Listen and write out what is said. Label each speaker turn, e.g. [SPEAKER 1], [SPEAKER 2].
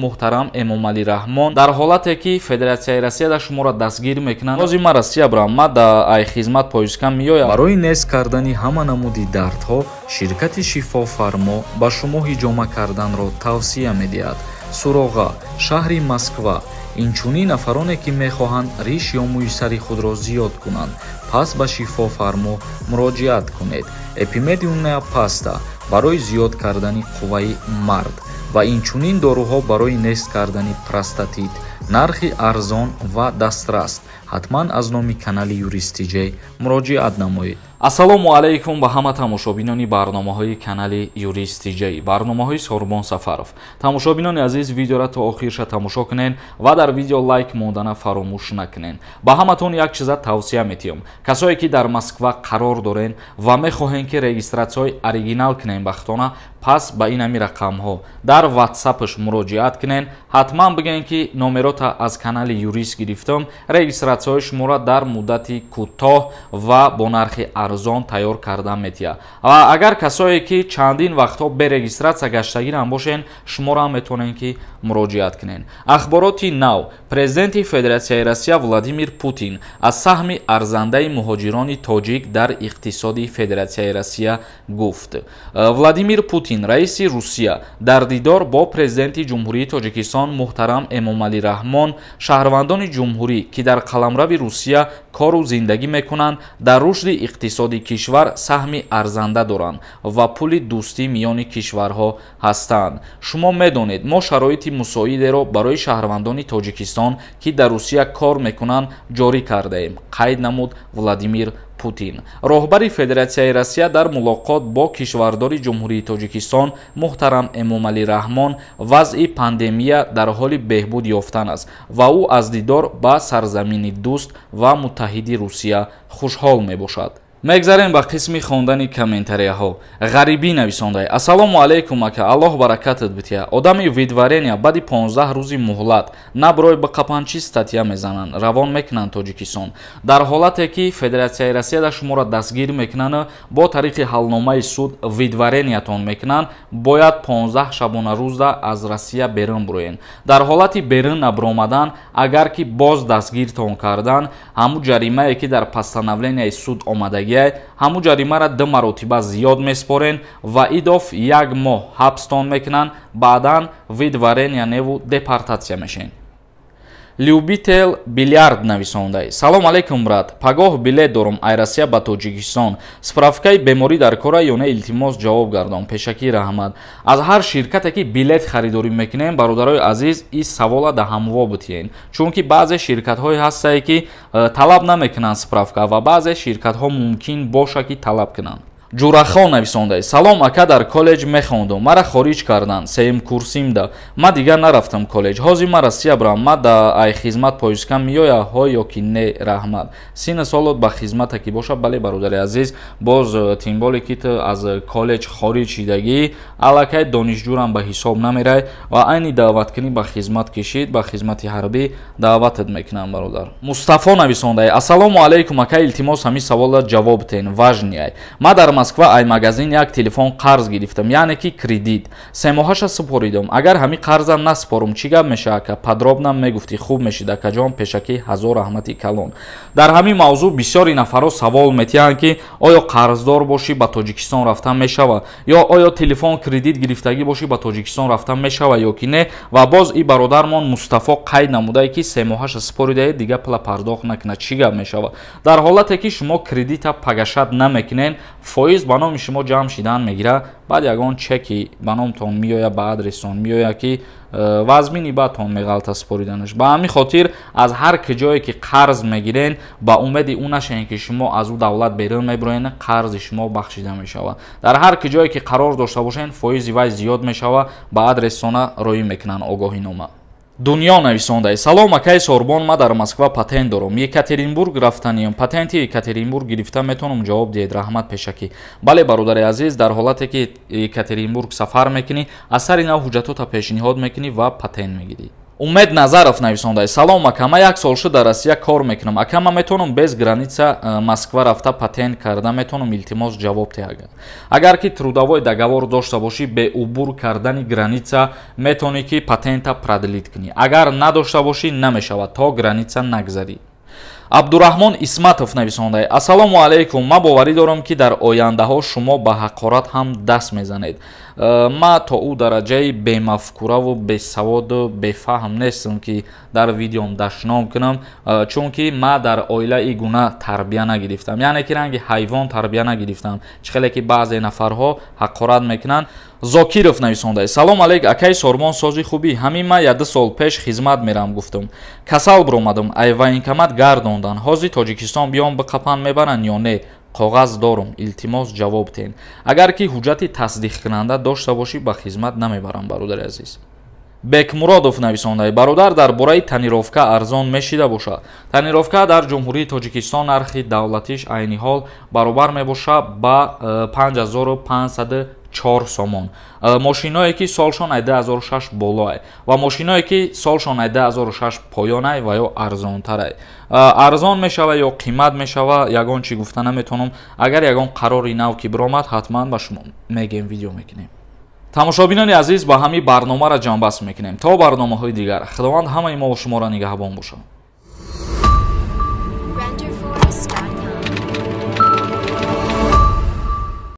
[SPEAKER 1] Муҳтарам Эмомалӣ Раҳмон, дар ҳолате ки Федератсияи Россия дар шуморо дастгир мекунанд, ҳозир ман Россия бурам, ман да ай хизмат поискам меоям.
[SPEAKER 2] Барои нест кардани ҳама намуди дардҳо ширкати Шифофармо ба шумо ҳиҷома карданро тавсия медиҳад. Суроға: шаҳри Москва. Инчунин нафароне, ки мехоҳанд риш ё мӯи сари худро зиёд кунанд, пас ба Шифофармо муроҷиат кунед. Эпимедиумная паста барои зиёд кардани қувваи мард ва инчунин доруҳо барои нест кардани простатит. Нархи арзон ва дастрас. Ҳатман аз номи канали Юрист Тиҷей муроҷиат намоед.
[SPEAKER 1] Ассалому алайкум ба ҳама тамошобинони барномаҳои канали Юрист Тиҷей, барномаҳои Сорбон Сафаров. Тамошобинони азиз, видеора то охирша тамошо кунен ва дар видео лайк мондана фаромӯш накунен. Ба ҳаматон як чиза тавсия метиҳам: касое ки дар Москва қарор дорен ва мехоҳен, ки регистратсияҳои оригинал кунен бахтона, пас ба ин ҳами рақамҳо дар Ватсапш муроҷиат кунен. Ҳатман бигӯен, ки номерота аз канали Юрист гирифтам. Регистратсияҳои шуморо дар муддати кӯтоҳ ва бо нархи арзон тайёр карда метиҳад. Ва агар касое ки чандин вақтҳо бе регистратсия гаштагирам бошен, шуморо метавонен, ки муроҷиат кунен. Ахбороти нав: Президенти Федератсияи Россия Владимир Путин аз саҳми арзандаи муҳоҷирони тоҷик дар иқтисоди Федератсияи Россия гуфт. Владимир Путин, раиси Русия, дар дидор бо президенти Ҷумҳурии Тоҷикистон муҳтарам Эмомалӣ Раҳмон шаҳрвандони ҷумҳурӣ, ки дар қаламрави Русия кору зиндагӣ мекунанд, дар рушди иқтисоди кишвар саҳми арзанда доранд ва пули дӯстӣ миёни кишварҳо ҳастанд. Шумо медонед, мо шароити мусоидеро барои шаҳрвандони Тоҷикистон, ки дар Русия кор мекунанд, ҷорӣ кардаем, қайд намуд Владимир Путин. Роҳбари Федератсияи Россия дар мулоқот бо кишвардори Ҷумҳурии Тоҷикистон муҳтарам Эмомалӣ Раҳмон вазъи пандемия дар ҳоли беҳбуд ёфтан аст ва ӯ аз дидор ба сарзамини дӯст ва муттаҳиди Русия хушҳол мебошад. Мегзарем ба қисми хондани комментарияҳо. Ғарибӣ нависондай: «Ассалому алайкум, ака, Аллоҳ баракатат бития. Одами выдворения баъди 15 рӯзи муҳлат наброй биқапан, чӣ статья мезананд, равон мекунанд Тоҷикистон?» Дар ҳолате ки Федератсияи Россия дар шуморо дастгир мекунанд, бо тариқи ҳалномаи суд выдворениятон мекунанд, бояд 15 шабонарӯзда аз Россия берун буроен. Дар ҳолати берун набаромадан, агар ки боз дастгиртон кардан, ҳамун ҷаримае, ки дар постановленияи суд омадагӣ, ҳамун ҷаримаро ду маротиба зиёд меспорен ва идоф як моҳ ҳабстон мекунанд. Баъдан выдворения неву депортатсия мешен. Любитель бильярд нависондай: «Салом алейкум, брат, пагоҳ билет дорум ай Россия ба Тоҷикистон. Справкаи беморӣ дар кора ё не? Илтимос, ҷавоб гардон. Пешакӣ раҳмат». Аз ҳар ширкате ки билет харидорӣ мекунем, бародарои азиз, ин савола да ҳамво бутиен, чунки баъзе ширкатҳое ҳастае, ки талаб намекунанд справка, ва баъзе ширкатҳо мумкин боша, ки талаб кунанд. Ҷурахон нависондай: «Салом, ака, дар коллеҷ мехондум, мара хориҷ карданд сеюм курсимда, ма дигар нарафтам коллеҷ. Ҳозир ма Россия бурам, ма да ай хизмат поискам меоя ҳо ё ки не? Раҳмат». Синну солот ба хизмата ки боша, бале, бародари азиз. Боз тем более ки ту аз коллеҷ хориҷ шидагӣ, аллакай донишҷӯрам ба ҳисоб намерай ва айни даъваткунӣ ба хизмат кишид, ба хизмати ҳарбӣ даъватат мекунам, бародар. Мустафо нависондай: «Ассалому алайкум, ака, илтимос, ҳамин саволла ҷавоб тен, важный. Ма дар Москва ай магазин як телефон қарз гирифтам, яъне ки кредит, 3 моҳаша супоридам. Агар ҳамин қарза насупорум, чӣ гап меша, ака? Подробно мегуфтӣ, хуб мешид, акаҷон. Пешакӣ ҳазор раҳмати калон». Дар ҳамин мавзӯъ бисёри нафарҳо савол метиҳанд, ки оё қарздор бошӣ, ба Тоҷикистон рафтан мешавад, ё оё телефон кредит гирифтагӣ бошӣ, ба Тоҷикистон рафтан мешавад ё ки не. Ва боз и бародармон Мустафо қайд намудае, ки 3 моҳаша супоридаe, дигар пула пардохт накунад, чӣ гап мешавад? Дар ҳолате ки шумо кредита погашать намекунед, фоиз ба номи шумо ҷамъ шидан мегирад. Баъд ягон чеки ба номтон меояд, ба адрестон меояд, ки вазмини баъдтон меғалта супориданаш. Ба ҳамин хотир аз ҳар куҷое ки қарз мегирен, ба умеди ӯ нашавед, ки шумо аз ӯ давлат берун мебироен, қарзи шумо бахшида мешавад. Дар ҳар куҷое ки қарор дошта бошед, фоизи вай зиёд мешавад, ба адрестона роӣ мекунанд огоҳинома. Дунё нависондай: «Салом, акаи Сорбон, ма дар Москва патент дорам, Екатеринбург рафтаниям. Патенти Екатеринбург гирифта метавонам? Ҷавоб диҳед, раҳмат пешакӣ». Бале, бародари азиз, дар ҳолате ки Екатеринбург сафар мекунӣ, аз сари нав ҳуҷҷатота пешниҳод мекунӣ ва патент мегирӣ. Умед Назаров нависонда: «Салом, ака, ман як сол шуд дар Россия кор мекунам. Ака, ман метавонам без граница Москва рафта патент карда метавонам? Илтимос, ҷавоб теҳ». Агар ки трудовой договор дошта бошӣ, бе убур кардани граница метавонӣ ки патента продлить кунӣ. Агар надошта бошӣ, намешавад, то граница нагзарӣ. Абдураҳмон Исматов нависонда: «Ассалому алайкум, ман боварӣ дорам, ки дар ояндаҳо шумо ба ҳақорат ҳам даст мезанед». Ман то ӯ дараҷаи бемафкураву бесаводу бефаҳм нестам, ки дар видеом дашном кунам, чунки ман дар оила и гуна тарбия нагирифтам, яъне ки ранги ҳайвон тарбия нагирифтам, чӣ хеле ки баъзе нафарҳо ҳақорат мекунанд. Зокиров нависонда: «Салом алейк, акаи Сормон, сози, хубӣ? Ҳамин ман яду сол пеш хизмат мерам гуфтум, касал биромадам, ай военкомат гардондан. Ҳозир Тоҷикистон биём, биқапан мебаранд ё не? Коғаз дорум, илтимос, ҷавоб тен». Агар ки ҳуҷҷати тасдиқкунанда дошта бошӣ, ба хизмат намебарам, бародари азиз. Бекмуродов нависонда: «Бародар, дар бораи тонировка арзон мешида бошад?» Тонировка дар Ҷумҳурии Тоҷикистон нархи давлатиш айни ҳол баробар мебошад ба 5504 сомон. Мошиное ки солшон ай 2006 болоай ва мошиное ки солшон ай 2006 поёнай ва ё арзонтарай, арзон мешава ё қимат мешава, ягон чӣ гуфта наметавонам. Агар ягон қарори нав ки биромад, ҳатман ба шумо мегем, видео мекунем. Тамошобинони азиз, ба ҳамин барномаро ҷамъбаст мекунем. То барномаҳои дигар худованд ҳамаи мову шуморо нигаҳбон бошад.
[SPEAKER 3] Renderforest.io.